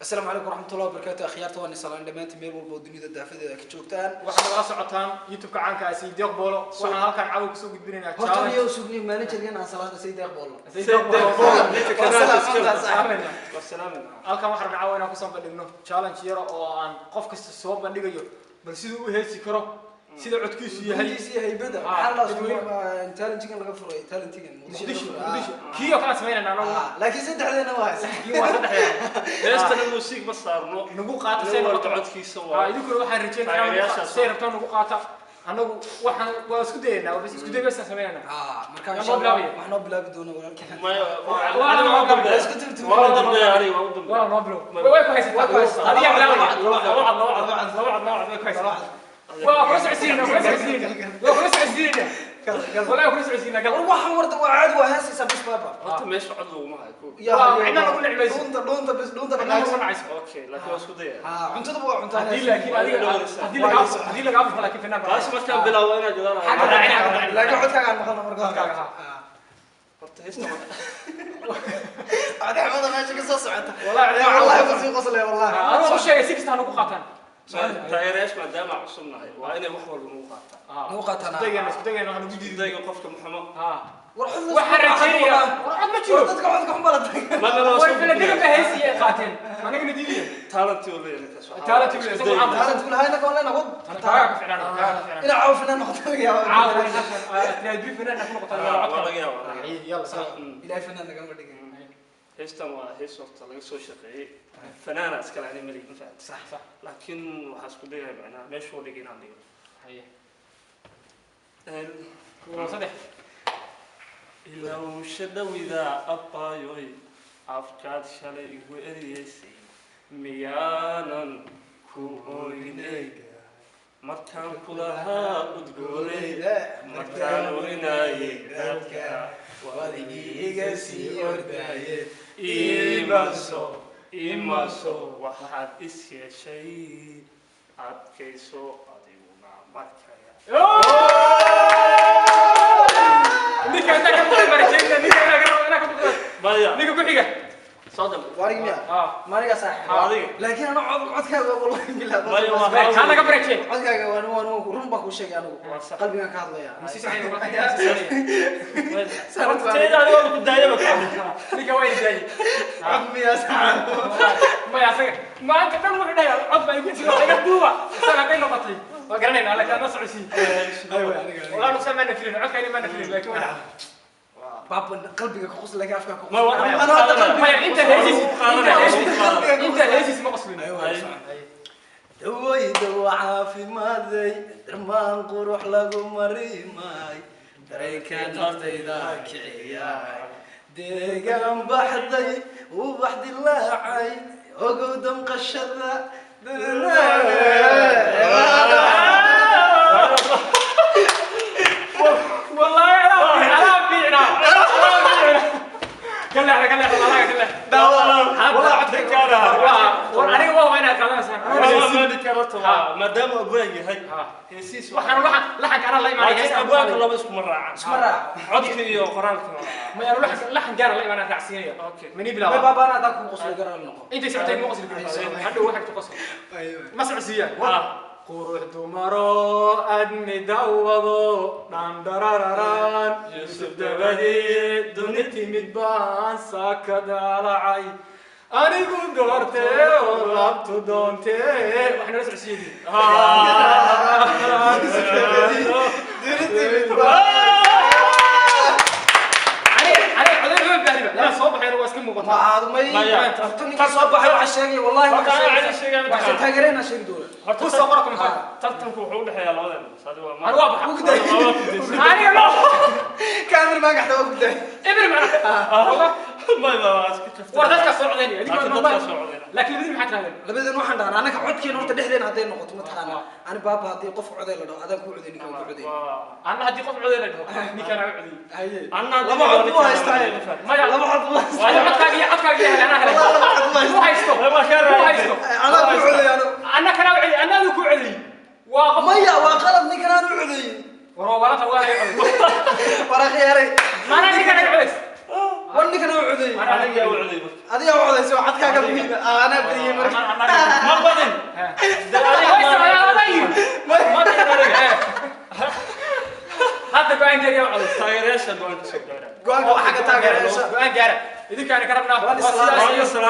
Asalaamu calaykum waraxmatullahi wabarakaatu. Akhyaarta, waan isalaan dhammaantiin meel walba oo dunida daafadeeda ka joogtaan. Waxaad nagala socotaan YouTube-ka caanka ah Sayid Boolo. Waxaan halkan caawa kusoo gudbinaynaa Horta challenge. Niyo sugniyo managerkan aan salaada Sayid Boolo. Sayid Boolo. Wasalaamina. Halkan waxaan rabnaa caawa inaan kusoo bandhigno challenge yar oo aan qof kasta soo bandhigayo, bal siduu u heesi karo, sida codkiisu yahay. Yahay iyo haybada. Ah, maxaa la dadweyne. Challengegan laga furay talentigan. Muqdisho, Muqdisho kii oo kale samaynayna anagu. Ah, laakiin saddexdeena waa haysa. Kii waa saddexdeena. Heestana music ma saarno. Nagu qaata say Nin walba noqoto. Codkiisa waa. Idinkuna waxaan rajeynaa Taageerayaashaas. Say rabtaan nagu qaata. Anagu waxaan waa isku dayaynaa, bas isku day basaan samaynayna. Ah, marka Yaa insha noo Allah bilaabaya? Waxaa noo bilaabi doona walaalkeen. Maya. Waa noo dambeeya. Isku tubtub. Waa u dambeeya, aniga waa u dambeeya. Waa noo bilow. Way ku haysataa. Way ku haysataa. Adigaa bilaabaya. Laba cad, laba cad, laba cad, laba cad, laba cad, way ku haysataa. Waa kula socodsiinayna, kula socodsiinayna, waa kula socodsiinayna. Wallahi waa kula socodsiinayna, gal. War waxaan warda waa caadi, waa heesaysaa bis baaba. Horta meesha cod laguma hayo. Yaa Waa, hayo, cidna nagu necmayso. Dhuunta, dhuunta bis, dhuunta Cidna nagu dhaqaaqaysa. nacayso. Okay, laakiin waa isku daya. Ah, cuntadaba waa cuntaa. Haddii laakiin adiga haddii lagaa buxo, laakiin finaan Taas markaan bilaabo inaad gadaal Xagga raacina, xagga raacina. Laakiin codkaagaan maqalna marka hore. Codkaaga, ha. Ah. Horta heesta Codxumada meesha ka soo socota. Wallahi Eh, wallahi ku sii qoslay wallahi. Anuu u sheegay si kasta ha nagu qaataan. Taageerayaasha maadaama cusubnahay, waa inay wax walba nagu qaataan. Nagu qaataan, ah. Isku daygeena, isku daygeena, ha nagu Isku diidin. dayga qofka muxumo. War cod la Waxaan rajaynayaa war cod ma jiro. War dadka codka xun baa la tagay. Mana loo War soo filadega gudbinayo. ba heesiya ay qaateen, anagana diidaya. Talent uu leeyahay ninkaas. Waxaa Talent uu isku leeyahay, dayga. isagoo Talent kula hayna koon lena wad. Kaaga ku ficnaan, kaaga ku ficnaan. Ina caawa finaan noqoto laga yaabaa. Caawa tiraad bi finaan ku noqotaa Ah, waa waa codka. laga yaabaa, laga yaabaa. Yalla saa. Ilaahay finaan nagama dhigin. Heestan waa hees horta laga soo shaqeeyey, fanaana iskale, ani malihi, ma fahamtay? Sax sax. Laakiin waxaa isku dayahay macnaha meeshuu dhigay inaan dhigo. Haye. Kuwa saddex. Ilowsha dhawida abbaayoy, afkaad shalay igu eriyeysay miyaanan ku ooynay, markaan kulahaa udgooley, markaan orinayay dadka waad iga sii ordaaye. Imaso imaso, waxaad is yeeshay adkayso adiguna markaya. Ninka intaa ka baqay baan rajaynaya, ninka inaa ka baqay. Maya. Ninka ku xiga. Soo dambe. Warig miya? Ah. Mariga saaxiib. Waa adiga. Laakiin ana codkaaga wallahi bilaa. Maya, waa Kaa naga barakeen. Codkaaga waan run baa kuu sheegay anigu. Waa sax. Qalbigaan ka hadlaya. Ma sii socon, ma sii socon. Horta teeda adiga waa ku daayaba. Ninka waa idaayay. Cod miyaa saaxiib? Maya, asaga maanta dhan wuxuu dhahay cod baa igu jira, iga duuba. Isaga hadday noqotay waa garanaynaa, laakiin adna socodsiin. Aywa, aniga. Wallahi nuqsaan maana filin, codka maana filin, laakiin way dhacday. Baaba qalbiga ku qosl laakiin afka ku Ma waa- Ana hadda qalbiga Maya, inta heesiis, inta heesiis, inta heesiis ma qoslin. Aywa. Dawayda waa caafimaadey, dharmaan qurux lagu marimaay, dareenka naftayda kiciyay, deegaan baxday, ubax dilaacay, ogow damqashada. والله انا فينا انا فينا كلا كلا كلا كلا. War aniga waa inaad qaadanaysaa. Maadaama abwaan yahay heesiis Waxaan laxanka anaa la imaanaya. Laakiin abwaanka laba iskuma raacaan. Isma raac. Codka iyo qoraalka. Ma anu laxan gaara la imaanaya, raacsiinaya. Okay. Mani Ma bilaaba. baaba ana hadaa kugu qosli garaa noqo. Intay socotay ma qosli kartaa, hadhow waxaad ku qosli ma socodsiiyaan. Qurux dumaro adni dawado dhandharararaan, Yusuf dabadii duni timid baan saaka daalacay, anigu doortee oo laabtu doontee. Wax nala socodsiiyey. Duni timid. Aniga coday uma baahniba, inaan soo baxayna waa iska Ma muuqataa. aad may. Maya. Horta ninka soo baxay waxa sheegay wallahi Horta waxa ana sheegay cali sheegay waxa taageerayna sheegi doona. Ku soo qora comment. Tartanku wuxuu u dhexeeyaa labadeena saadi waa. Anigu waa baxa. Ugu day. Aniga no. Kaamir maa gaxda waa ku day. Ibri macna wallah. May ma waa iska kaftan. War dadkaa soo codaynaya. Laakiin dadkaa soo codaynaya. Laakiin labadii maxaa tirahdeen? Labadan waxaan dhahnaa annaga codkeena horta dhexdeena hadday noqoto, ma taqaana, ani baaba haddii qof coday la dhaho adaan kuu coday, ninkaan ku coday. Anna haddii qof coday la dhaho ninkaan aa codiyey. Haye. Anna haddii Laba la cod dhaho buu haystaa. Maya. Laba cod buu haystaa. Waayo codkaaga iyo codkaaga iyo anaa helay. Wallahi laba cod buu Ku haysto. Waa kaa Ku haysto. Anaa ku coday anu. Anna kanaa codiyey, anna aduu ku codiyey, waa qof. Maya, waa qalad, ninkan aan u codeeyey. War waa walata, waa laga codiyey. Waraa khiyaaray. Maanaa ninkaan aga codays. War ninkan u codeeyey. Aniga u codeeyey marka. Adiga u codeysay oo codkaaga muhiim ah. Anaa badiyey marka. Ma badin. Ma badin aniga. Hadda go-aan gaariyaa u codays. Taageerayaasha go'aan ka soo gaara. Go'aanka waxaa ka taageeraysa. Go-aan gaara idinkaana ka rabnaa. Waan Waa sidaas islaamay. iyo Salaam.